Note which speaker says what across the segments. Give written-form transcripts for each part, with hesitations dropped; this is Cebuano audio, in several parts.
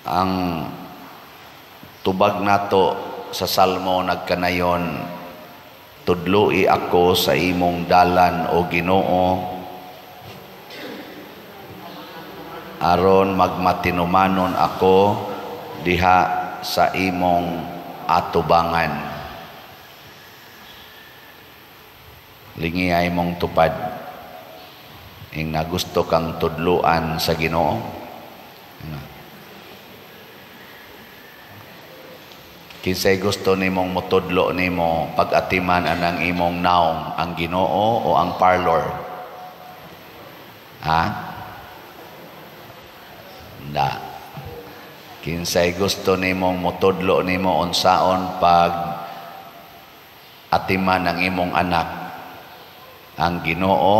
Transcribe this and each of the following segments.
Speaker 1: Ang tubag nato sa Salmo nagkanayon, "Tudloi ako sa imong dalan, o Ginoo, aron magmatinumanon ako diha sa imong atubangan." Lingi ay mong tupad ing nagusto kang tudluan sa Ginoo. Kinsay gusto nimong motudlo nimo pag-atiman anang imong naong, ang Ginoo o ang parlor? Ha? Da. Kinsay gusto nimong motudlo nimo unsaon pag atiman ang imong anak, ang Ginoo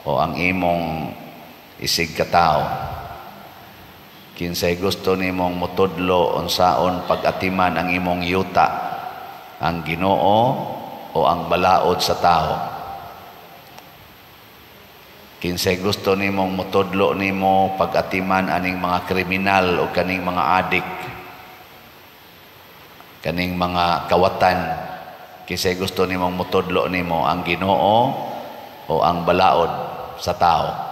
Speaker 1: o ang imong isig katao? Kinsay gusto nimong motudlo unsaon pag-atiman ang imong yuta, ang Ginoo o ang balaod sa tao? Kinsay gusto nimong motudlo nimo pag-atiman aning mga kriminal o kaning mga adik, kaning mga kawatan? Kinsay gusto nimong motudlo nimo, ang Ginoo o ang balaod sa tao?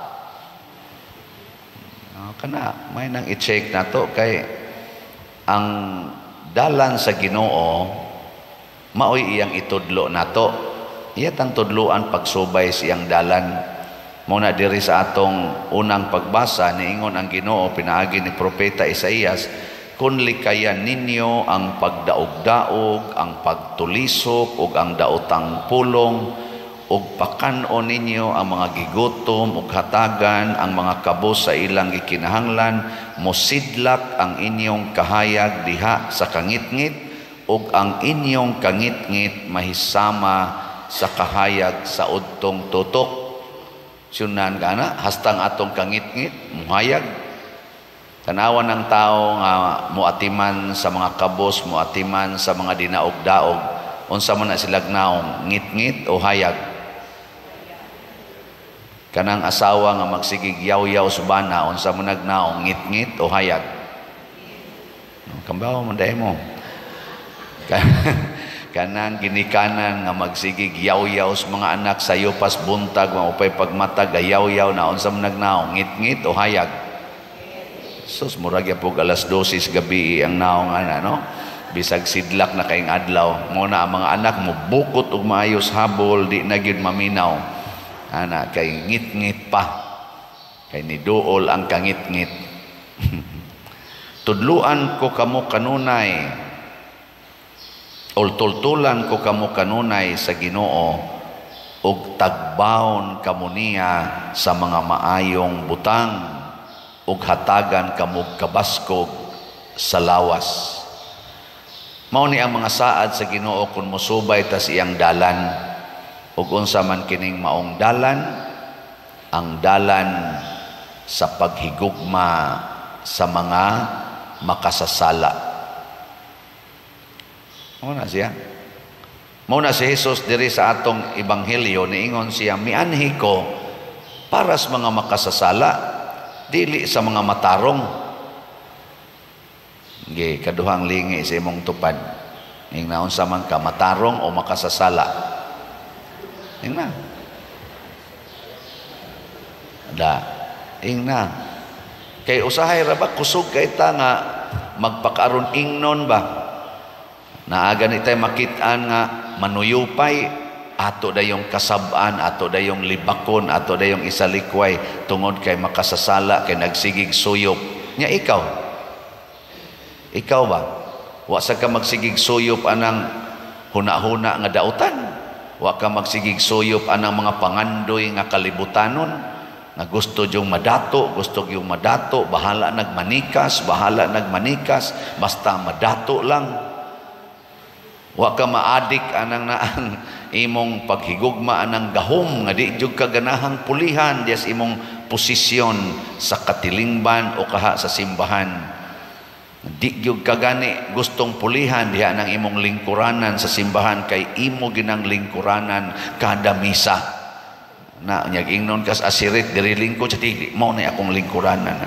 Speaker 1: Kana may nang i-check nato kay ang dalan sa Ginoo maoy iyang itudlo nato. Iya tang tudloan pagsubay sa iyang dalan. Muna diri sa atong unang pagbasa, niingon ang Ginoo pinaagi ni Propeta Isaías, "Kun likayan ninyo ang pagdaog-daog, ang pagtulisok ug ang daotang pulong, ug pakan-on ninyo ang mga gigutom ug hatagan ang mga kabos sa ilang gikinahanglan, mosidlak ang inyong kahayag diha sa kangitngit ug ang inyong kangitngit mahisama sa kahayag sa udtong tutok." Sunan ka na, hastang atong kangitngit muhayag. Tanawan ng tao nga muatiman sa mga kabos, muatiman sa mga dinaog-daog, unsa man na silag naong, ngit-ngit o hayag? Kanang asawa nga magsigig yaw-yaw sa bana, unsa man nagnaong, ngit-ngit o hayag? Kambaw man dahi mo. Kanang ginikanan nga magsigig yaw-yaw sa mga anak sayo pas buntag, maupay pagmatag ayaw-yaw na, unsa man nagnaong, ngit-ngit o hayag? Sus, murag yapog alas 12 sa gabi ang naong ana, no? Bisag sidlak na kayong adlaw, mo na ang mga anak mo bukot og maayos habol, di na gyud maminaw. Ana kay ngit-ngit pa, kay niduol ang kangit-ngit. "Tudluan ko kamo kanunay, o tultulan ko kamo kanunay sa Ginoo, ug tagbaon kamo niya sa mga maayong butang, ug hatagan kamo kabaskog sa lawas." Mao ni ang mga saad sa Ginoo kun mosubay ta sa iyang dalan. Ug unsa man kining maong dalan? Ang dalan sa paghigugma sa mga makasasala. Mao na siya. Mao na si Jesus diri sa atong ebanghelyo, niingon siya, "Mianhi ko para sa mga makasasala, dili sa mga matarong." Ge kaduhang lingi sa imong tupad. Ing naunsa man ka, matarong o makasasala? Ing na. Da. Ing na. Kay usahay ra ba kusog kay ta nga magpakaron ingnon ba? Naaga ni tay makit-an nga manuyupay, ato dayong kasab-an, ato dayong libakon, ato dayong isalikway tungod kay makasasala, kay nagsigig suyop. Nya ikaw. Ikaw ba? Wa sa ka magsigig suyop anang huna-huna nga dautan. Wa ka magsigig suyop anang mga pangandoy nga kalibutanon nga gusto yung madato, gusto yung madato, bahala nagmanikas, bahala nagmanikas, basta madato lang. Wa ka maadik anang naang imong paghigugma anang gahom nga di jud ka ganahang pulihan dias imong posisyon sa katilingban o kaha sa simbahan. Di gyud ka gani gustong pulihan diha nang imong lingkuranan sa simbahan kay imo ginang lingkuranan kada misa. Na nyag ingnon kas asirit diri lingkod sa dili mo na akong lingkuranan.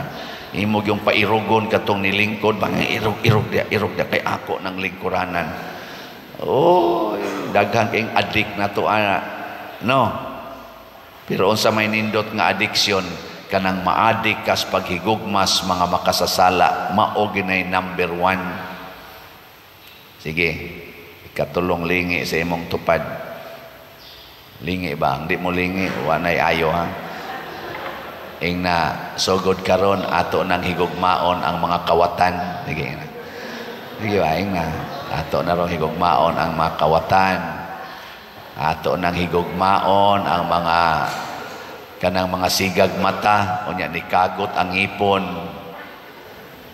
Speaker 1: Imo yung pairugon katong nilingkod, mga irog irog dia, irog dia kay ako ng lingkuranan. Oh, daghan kayong adik na to ana. No. Pero unsa may nindot nga addiction, kanang maadik kas paghigugmas mga makasasala, mao ginay number one. Sige, ikatulong, lingi sa imong tupad. Lingi ba? Hindi mo lingi, wanay ayo ha. Ing na sugod karon, ato nang higugmaon ang mga kawatan. Sige na. Sige ba, ing na. Ato na rong higugmaon ang mga kawatan. Ato nang higugmaon ang mga kanang mga sigag mata, unya ni kagot ang ngipon.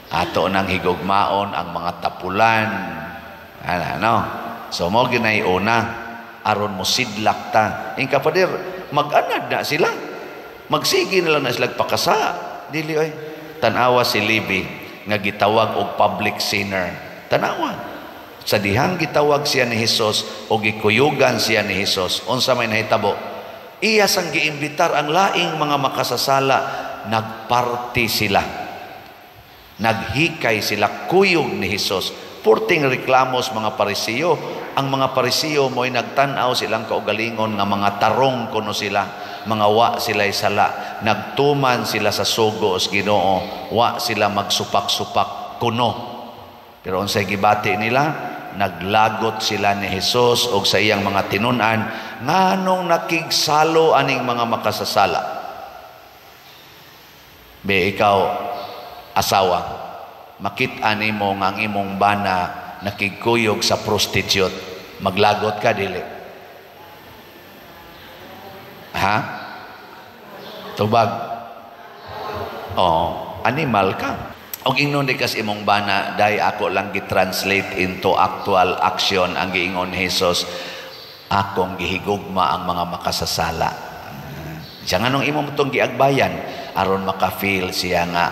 Speaker 1: Ato nang higugmaon ang mga tapulan. Ana, no? So mo ginay una aron mo sidlak ta. Ing kapader, mag-anad na sila. Magsige na lang na sila pakasa. Dili oy. Tanawa si Levi nga gitawag og public sinner. Tanawa. Sa dihang gitawag siya ni Hesus o gikuyugan siya ni Hesus, unsa may nahitabo? Iya sang giimbitar ang laing mga makasasala, nagparty sila. Naghikay sila kuyog ni Hesus. Purting reklamos mga Parisiyo. Ang mga Parisiyo mo'y nagtan-aw silang kaugalingon nga mga tarong kuno sila, mga wa sila'y sala. Nagtuman sila sa sugo sa Ginoo, wa sila magsupak-supak kuno. Pero unsay gibati nila? Naglagot sila ni Jesus og sa iyang mga tinun-an, nganong nakigsalo aning mga makasasala. Be, ikaw asawa, makit-an nimo nga ang imong bana nakigkuyog sa prostitute, maglagot ka, dili? Ha? Tubag. Oh, animal ka. Og ingnon di kas imong bana, "Day, ako lang gi-translate into actual action ang giingon ni Jesus, akong gihigugma ang mga makasasala." Siya nga nung imo tong giagbayan aron maka-feel siya nga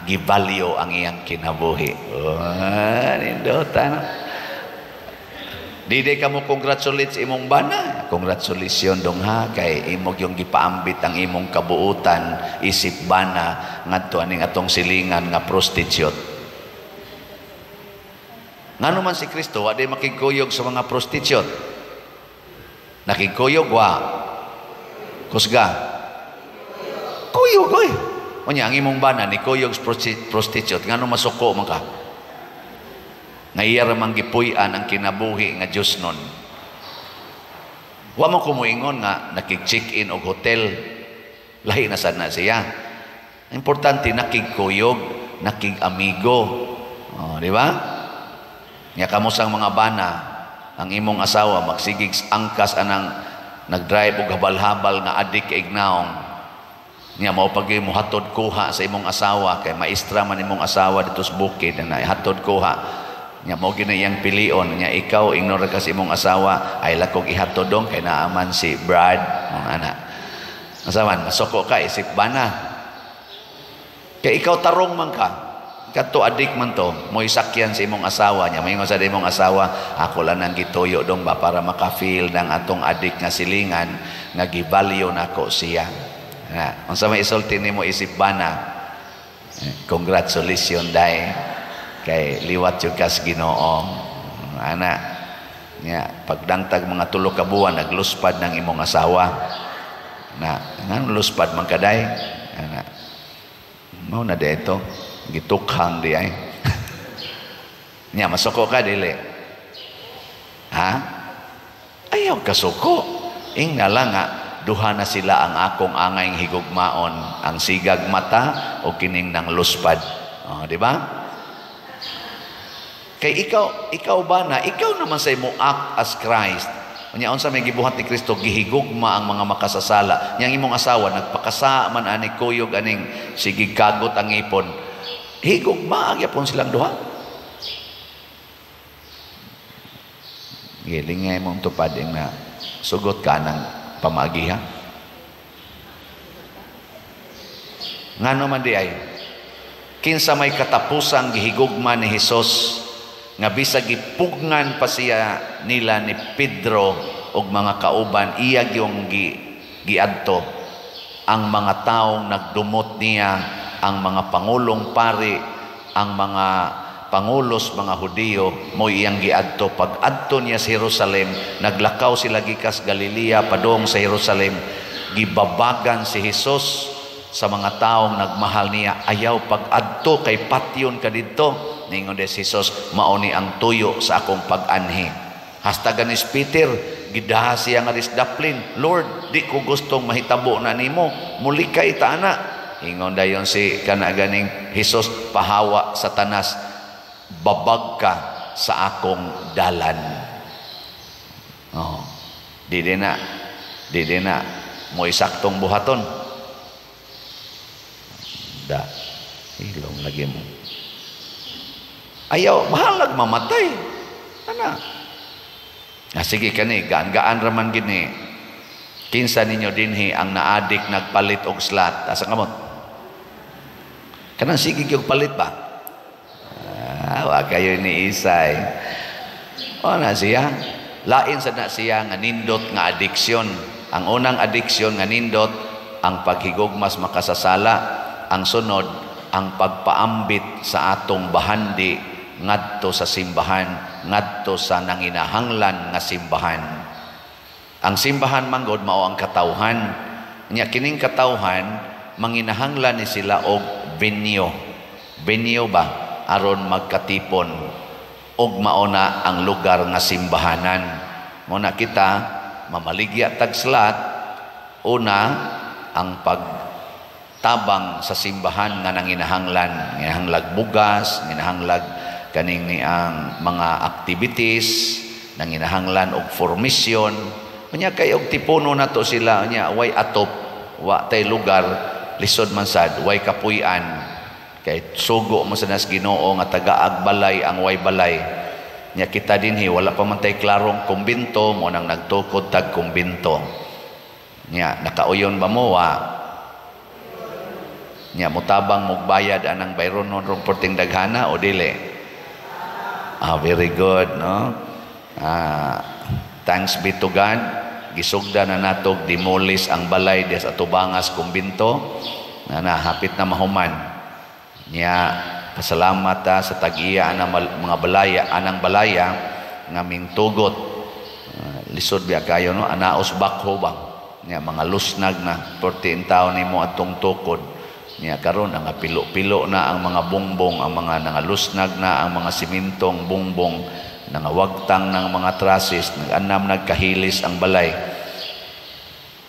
Speaker 1: givalue ang iyang kinabuhi. Oh, nindota no? Di ka mo congratulate sa imong bana. "Congratulations dong ha, kay imo yung gipaambit ang imong kabuutan isip bana ngadto aning atong silingan nga prostitute." Ngano man si Kristo wa di makigkuyog sa mga prostitute? Nakigkuyog wa? Kusga. Kuyog oy. Unya ang imong bana ni kuyog sa prostitute, ngano masuko man ka? Nga iya ra man gipuy-an ang kinabuhi nga Dios nun. Wa mo kumuingon nga nakig-check-in og hotel. Lahi na sad na siya. Importante nakigkuyog, nakig-amigo. Oh, di ba? Nya kamo sang mga bana, ang imong asawa magsigig angkas anang nagdrive og habal-habal nga adik ignaong. Nya mao pag mo hatod kuha sa imong asawa kay maestra man imong asawa dito sa bukid na hatod kuha. Nya mao gina iyang pilion, nya ikaw ignore ka sa imong asawa, "Ay lakog ihatod dong kay naaman si Brad," mga ana. Asawan, masuko ka isip bana. Kay ikaw tarong man ka. Kadto adik man to, mo'y sakyan sa imong asawa niya. Maingon sa imong asawa, "Ako lang nang gituyo dong ba para maka-feel ng atong adik nga silingan nga givalue nako siya." Na, unsa may isulti nimo isip bana? "Congratulations day kay liwat yung kas Ginoo." Ana. Nya pagdangtag mga 3 ka buwan, nagluspad ng imong asawa. Na, ngan luspad man kaday? Ana. Mao na dito gitukhang di ay. Nya masuko ka, dili? Ha? Ayaw kasuko. Ing na lang nga duha na sila ang akong angay higugmaon, ang sigag mata o kining nang luspad. Oh, di ba? Kay ikaw, ikaw ba na, ikaw naman sa imo act as Christ. Unya unsa may gibuhat ni Kristo, gihigugma ang mga makasasala. Yang imong asawa nagpakasa man ani kuyog aning sige kagot ang ipon. Higugma gyapon silang duha. Gilingay mong tupad na sugot ka ng pamagiha. Ngano man di ay kinsa may katapusang gihigugma ni Hesus nga bisag gipugngan pa siya nila ni Pedro og mga kauban, iya gyung giadto ang mga taong nagdumot niya, Ang mga pangulong pari, ang mga pangulos mga Hudiyo mo iyang giadto. Pag adto niya sa Jerusalem, naglakaw sila gikas Galilea padung sa Jerusalem. Gibabagan si Hesus sa mga taong nagmahal niya, "Ayaw pag adto kay patyon ka didto." Ningon si Hesus, "Mao ni ang tuyo sa akong pag-anhi." Hasta ganis Peter, gidaha siya nga daplin, "Lord, di ko gustong mahitabo na nimo, mulikay ta ana." Ingon dayon si kana ganing Hesus, "Pahawa, Satanas, babag ka sa akong dalan." Oh, di din na mo isaktong buhaton. Da, ilong lagi mo. Ayaw, bahalag mamatay. Ana. Ah, sige kani, gaan-gaan raman gini. Kinsa ninyo dinhi ang naadik nagpalit og slot? Asa kamot? Kanang sige gyud palit ba? Ah, wa kayo ni Isay. O na siya. Lain sa na siya nga nindot nga addiction. Ang unang addiction nga nindot, ang paghigugmas makasasala. Ang sunod, ang pagpaambit sa atong bahandi ngadto sa simbahan, ngadto sa nanginahanglan nga simbahan. Ang simbahan manggod mao ang katawhan. Nya kining katawhan manginahanglan ni sila og venue. Venue ba aron magkatipon og mao na ang lugar nga simbahanan. Mo na kita mamaligya tag slot, una ang pagtabang sa simbahan nga nanginahanglan, nginahanglag bugas, nginahanglag kaning ni ang mga activities, nanginahanglan og formation. Unya kay og tipuno nato sila, unya way atop, wa tay lugar, lisod man sad, way kapuy-an. Kay sugo mo sa nas Ginoo nga tagaag balay ang way balay. Nya kita dinhi wala pa man tay klarong kumbinto, mo nang nagtukod tag kumbinto. Nya nakauyon ba mo wa? Nya mutabang mugbayad anang bayronon rong perting daghana o dili? Ah, very good, no? Ah, thanks be to God. Gisugda na natog demolish ang balay diya sa Tubangas kumbinto. Na na hapit na mahuman. Nya pasalamat ta sa tag-iya anang mga balaya, anang balaya nga mingtugot. Lisod biya kayo, no, anaos bakho ba. Nya mga lusnag na perti taon nimo atong tukod. Nya karon ang pilo-pilo na ang mga bongbong, ang mga nangalusnag na ang mga simintong bongbong, nangawagtang ng mga trusses, nag-anam nagkahilis ang balay.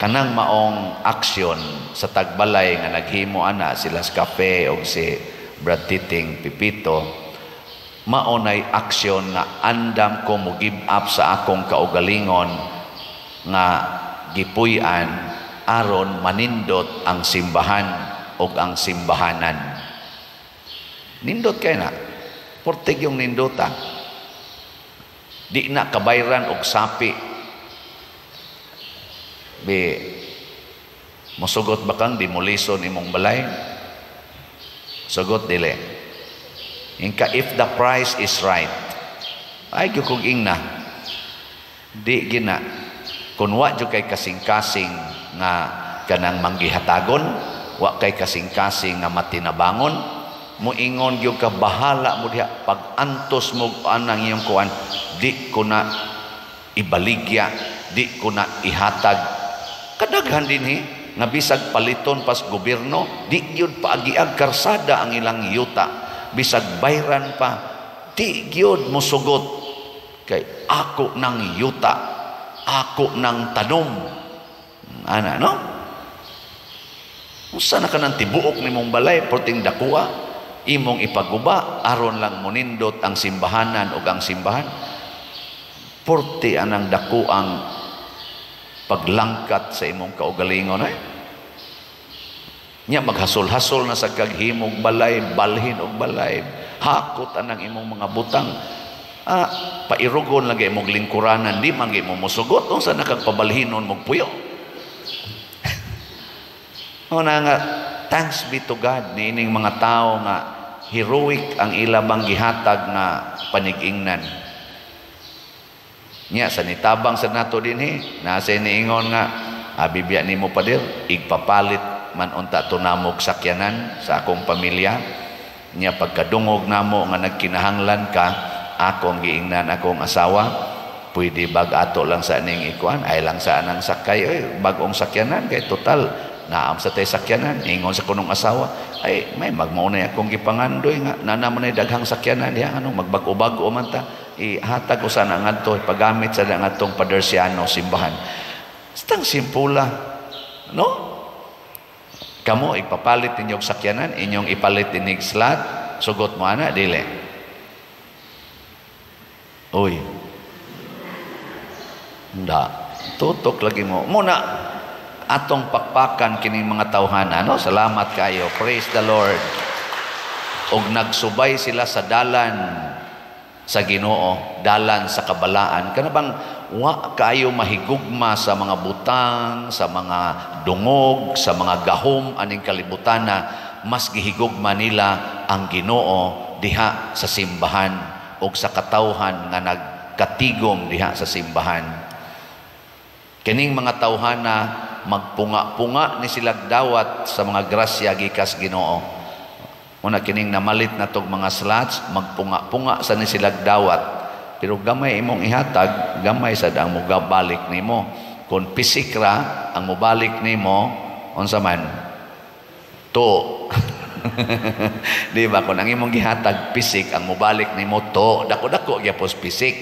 Speaker 1: Kanang maong aksyon sa tagbalay nga naghimo ana sila sa kape og si Brad Titing Pipito, mao nay aksyon nga andam ko mo give up sa akong kaugalingon nga gipuy-an aron manindot ang simbahan og ang simbahanan. Nindot kay na. Portig yung nindota. Di na kabayran og sapi. Bi mosugot ba kang demolison imong balay? Sugot dili. Inka if the price is right. Ay gyud kog ingna. Di gina. Kun wa jud kay kasing-kasing nga kanang manggihatagon, wa kay kasing-kasing nga matinabangon, muingon gyud ka, bahala mo diha, pag antos mo anang iyong kuan, di ko na ibaligya, di ko na ihatag. Kadaghan dinhi nga bisag paliton pas gobyerno, di gyud paagiag karsada ang ilang yuta, bisag bayran pa, di gyud mosugot kay ako ng yuta, ako ng tanom ana, no? Usa na ka ng tibuok nimong balay perting dakuha imong ipaguba aron lang monindot ang simbahanan o ang simbahan. Porte anang dako ang paglangkat sa imong kaugalingon ay. Nya maghasol-hasol na sa kaghimog balay, balhin og balay, hakot anang imong mga butang. Ah, pairugon lang imong lingkuranan, di man mo mosugot unsa na kag pabalhinon mog puyo. O na nga, thanks be to God niining mga tao nga heroic ang ilabang gihatag nga panigingnan. Nya sa nitabang sa nato dinhi, nasa niingon nga abi biya nimo, pader, igpapalit man unta to namog sakyanan sa akong pamilya. Nya pagkadungog namo nga nagkinahanglan ka, akong giingnan akong asawa, pwede bag ato lang sa ning ikuan, ay lang sa anang sakay, oy, bag-ong sakyanan kay total naam sa tay sakyanan. Ingon sa kunong asawa, ay may magmaunay akong gipangandoy nga nana man ay daghang sakyanan diha, anong magbag-o-bag-o man ta, ihatag ko sana ngadto, ipagamit sa ngadtong Padersiano simbahan. Stang simpula, no? Kamo ipapalit ninyong sakyanan, inyong ipalit inig slot, sugot mo ana dili? Uy. Nda. Tutok lagi mo. Muna atong pakpakan kining mga tawhana, no? Salamat kayo. Praise the Lord. Og nagsubay sila sa dalan sa Ginoo, dalan sa kabalaan. Kana bang wa kayo mahigugma sa mga butang, sa mga dungog, sa mga gahom aning kalibutana, mas gihigugma nila ang Ginoo diha sa simbahan og sa katawhan nga nagkatigom diha sa simbahan. Kining mga tawhana magpunga-punga ni sila dawat sa mga grasya gikas Ginoo. Una kining namalit na tog mga slots, magpunga-punga sa ni sila dawat. Pero gamay imong ihatag, gamay sad ang mugabalik nimo. Kung pisik ra ang mobalik nimo, unsa man? To. Di ba? Kung ang imong gihatag pisik, ang mobalik nimo to, dako-dako gyapos pisik.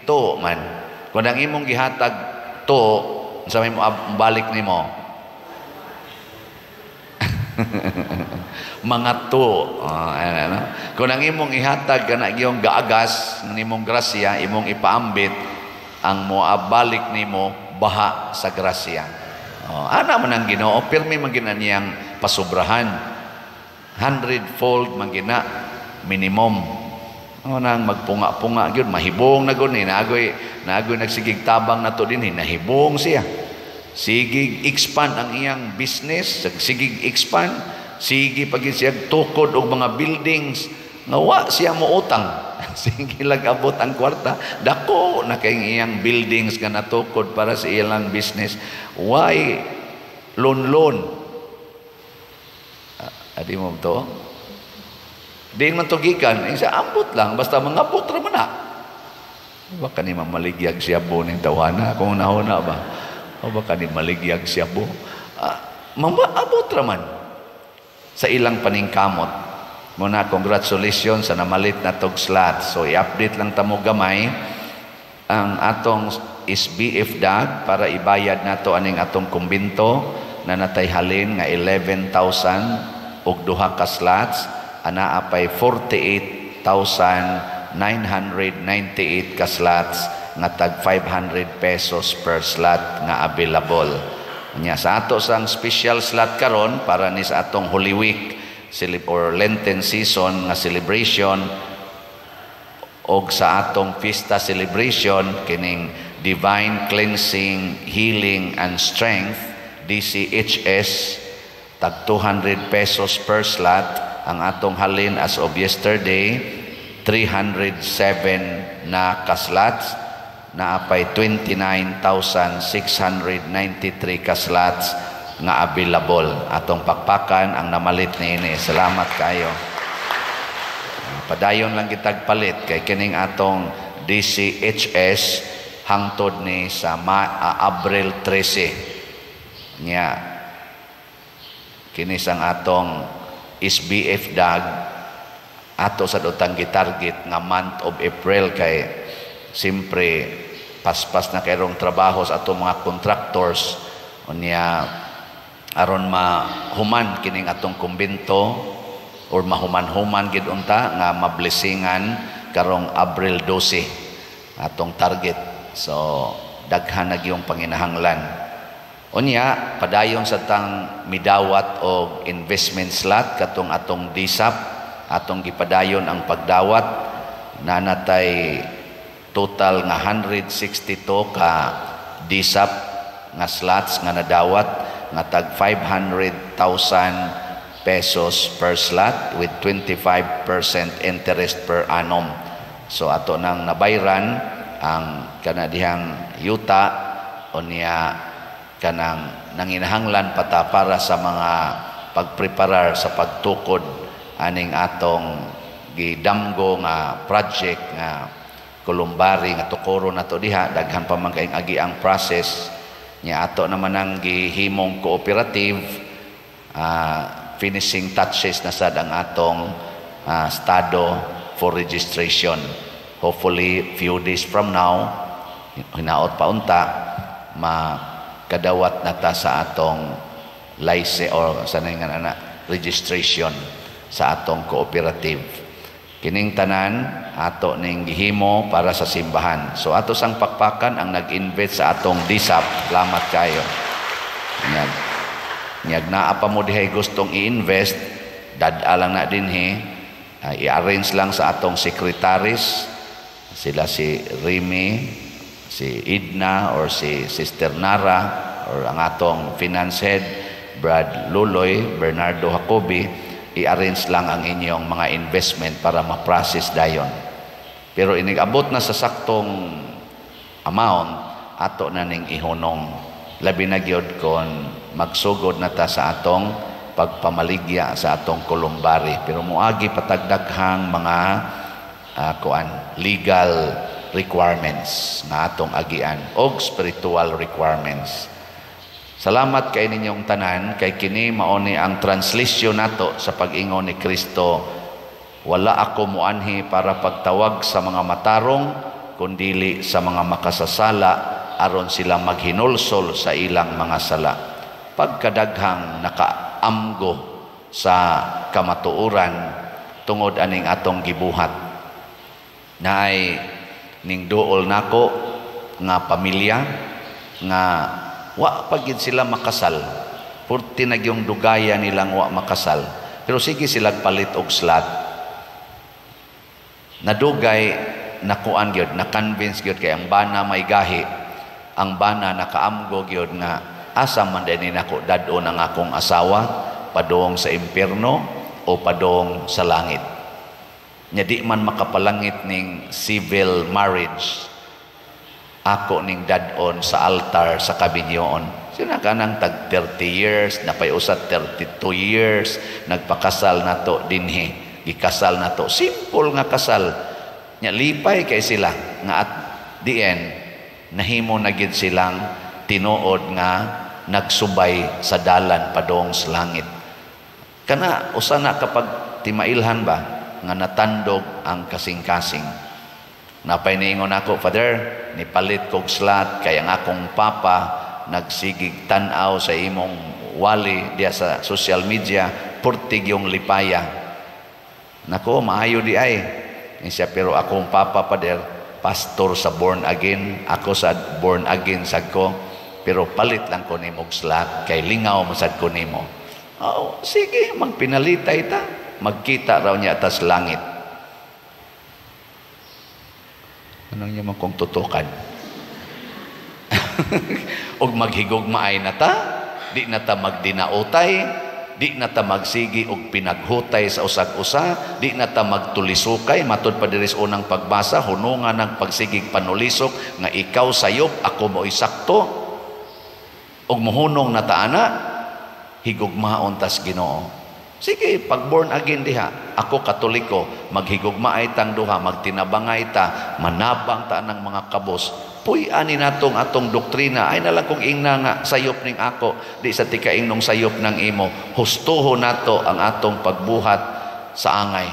Speaker 1: To man. Kung ang imong gihatag to, unsa may mobalik nimo? Mga to. Ano? Kung ang imong ihatag kana giyong gaagas nimong grasya, imong ipaambit, ang moabalik nimo baha sa grasya. Oh, ana man ang Ginoo, pirmi man gina niyang pasubrahan. 100-fold man gina minimum. O nang magpunga-punga gyud, mahibong na gud ni, naagoy naagoy nagsigig tabang nato dinhi, nahibong siya. Sigig expand ang iyang business, sigig expand, sige pag siya tukod og mga buildings nga wa siya moutang. Sige lang abot ang kwarta, dako na kay iyang buildings nga natukod para sa iyang business. Why loan-loan? Adi mo to? Di man to gikan, isa ambot lang, basta mangabot ra man na. Baka ni maligyag siya bo ning tawana, kung nahuna ba? O baka ni maligyag siya bo. Mamaabot ra man sa ilang paningkamot. Muna, congratulations sa namalit na tog slot. So, i-update lang tamo gamay ang atong SBF DAG para ibayad nato aning atong kumbinto na natay halin nga 11,000 og duha ka slots, anaa pay 48,998 ka slots nga tag 500 pesos per slot nga available. Nya sa ato sang special slot karon para ni sa atong Holy Week or Lenten season nga celebration og sa atong fiesta celebration kining Divine Cleansing, Healing and Strength DCHS, tag 200 pesos per slot ang atong halin as of yesterday, 307 na ka-slots, naapay 29,693 ka-slots nga available. Atong pakpakan ang namalit niini. Salamat kayo. Padayon lang kitag palit kay kining atong DCHS hangtod ni sa Abril 13. Nya kini sang atong SBF DAG ato sa dotang gitarget nga month of April kay simpre paspas na kayrong trabaho sa atong mga contractors, unya aron mahuman kining atong kumbinto or mahuman-human gid unta nga mablessingan karong Abril 12 atong target. So daghan na gyung panginahanglan. Unya padayon sa tang midawat og investment slot katong atong DSAP, atong gipadayon ang pagdawat, nanatay total nga 162 ka DSAP nga slots nga nadawat nga tag 500,000 pesos per slot with 25% interest per annum. So ato nang nabayran ang kana dihang yuta, unya kanang Nanginahanglan pa ta para sa mga pagpreparar sa pagtukod aning atong gidamgo nga project nga columbary nga tukoro nato diha. Daghan pa man kayong agi ang process nya. Ato naman ang gihimong cooperative. Finishing touches na sad ang atong estado for registration. Hopefully, few days from now, hinaot pa unta makadawat na ta sa atong license or sa nga na registration sa atong cooperative. Kining tanan ato ning gihimo para sa simbahan. So ato sang pakpakan ang nag-invest sa atong DSAP. Salamat kayo. Nyag. Nyag naa pa mo dihay gustong i-invest, dad-a lang na dinhi, i-arrange lang sa atong secretaries, sila si Remy, si Idna or si Sister Nara or ang atong finance head, Brad Luloy, Bernardo Jacobi, i-arrange lang ang inyong mga investment para ma-process dayon. Pero inig-abot na sa saktong amount, ato na ning ihunong. Labi na gyud kon magsugod na ta sa atong pagpamaligya sa atong columbary. Pero muagi pa tag daghang mga kuan, legal requirements nga atong agian og spiritual requirements. Salamat kay ninyong tanan kay kini mao ni ang translation nato sa pag-ingon ni Kristo, "Wala ako muanhi para pagtawag sa mga matarong kundili sa mga makasasala aron sila maghinulsol sa ilang mga sala." Pagkadaghang nakaamgo sa kamatuoran tungod aning atong gibuhat. Naay ning duol nako nga pamilya nga wa pa gid sila makasal. Purti na gyung dugaya nilang wa makasal. Pero sige sila palit og slot. Nadugay nakuan gyud, na-convince gyud kay ang bana may gahi. Ang bana nakaamgo gyud nga asa man din nako dad-on ang akong asawa, padung sa impierno o padung sa langit. Nya di man makapalangit ning civil marriage, ako ning dad-on sa altar sa kabinyoon. Sina kanang tag 30 years, napay usat 32 years, nagpakasal nato dinhi, gikasal nato. Simple nga kasal. Nya lipay kay sila nga at the end nahimo na gid silang tinuod nga nagsubay sa dalan padong sa langit. Kana usa na kapag timailhan ba nga natandog ang kasing-kasing. Napay niingon ako, "Father, nipalit kog slot kay ang akong papa nagsigig tan-aw sa imong wali diya sa social media, purtig yung lipaya." Nako, maayo di ay. Siya, pero akong papa, Father, pastor sa born again, ako sa born again sad ko, pero palit lang ko nimo slot kay lingaw man sad ko nimo. Oh, sige, magpinalitay ta, magkita raw niya tas langit. Anong niya man kong tutukan? Og maghigugmaay na ta, di na ta magdinautay, di na ta magsigi og pinaghutay sa usag-usa, di na ta magtulisukay, matud pa diri sa unang pagbasa, hunungan ng pagsigig panulisok nga ikaw sayop, ako mo'y sakto. Og mohunong na ta ana, higugmaon tas Ginoo. Sige, pag born again diha, ako Katoliko, maghigugmaay tang duha, magtinabangay ta, manabang ta ng mga kabos. Puy ani natong atong doktrina, ay nalang kung ingna nga sayop ning ako, di sa tikaing nung sayop ng imo. Hustuho nato ang atong pagbuhat sa angay.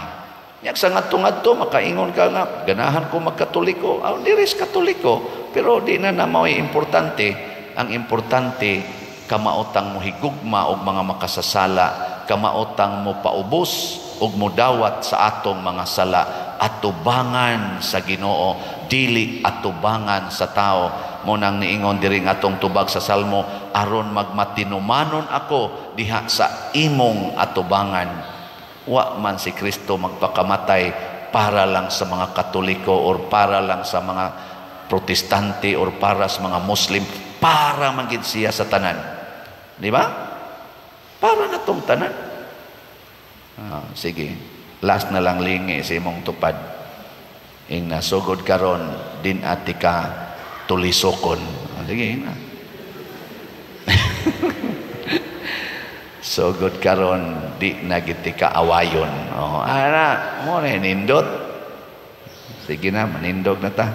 Speaker 1: Nyak sa ngadto-ngadto makaingon ka nga ganahan ko magkatoliko. Aw, diris Katoliko, pero di na na mao'y importante. Ang importante, kamaotang mo higugma og mga makasasala, kamaotang mo paubos og modawat sa atong mga sala, atubangan sa Ginoo, dili atubangan sa tao. Mo nang niingon diri nga atong tubag sa Salmo, aron magmatinumanon ako diha sa imong atubangan. Wa man si Kristo magpakamatay para lang sa mga Katoliko or para lang sa mga Protestante or para sa mga Muslim, para man gid siya sa tanan. Di ba? Para na tong tanan. Sige, last na lang lingi sa imong tupad. Ing nasugod karon din ati ka tulisokon. Sige na. Sugod karon di na gyud tika awayon. Oh, ana, mo na nindot. Sige na, manindog na ta.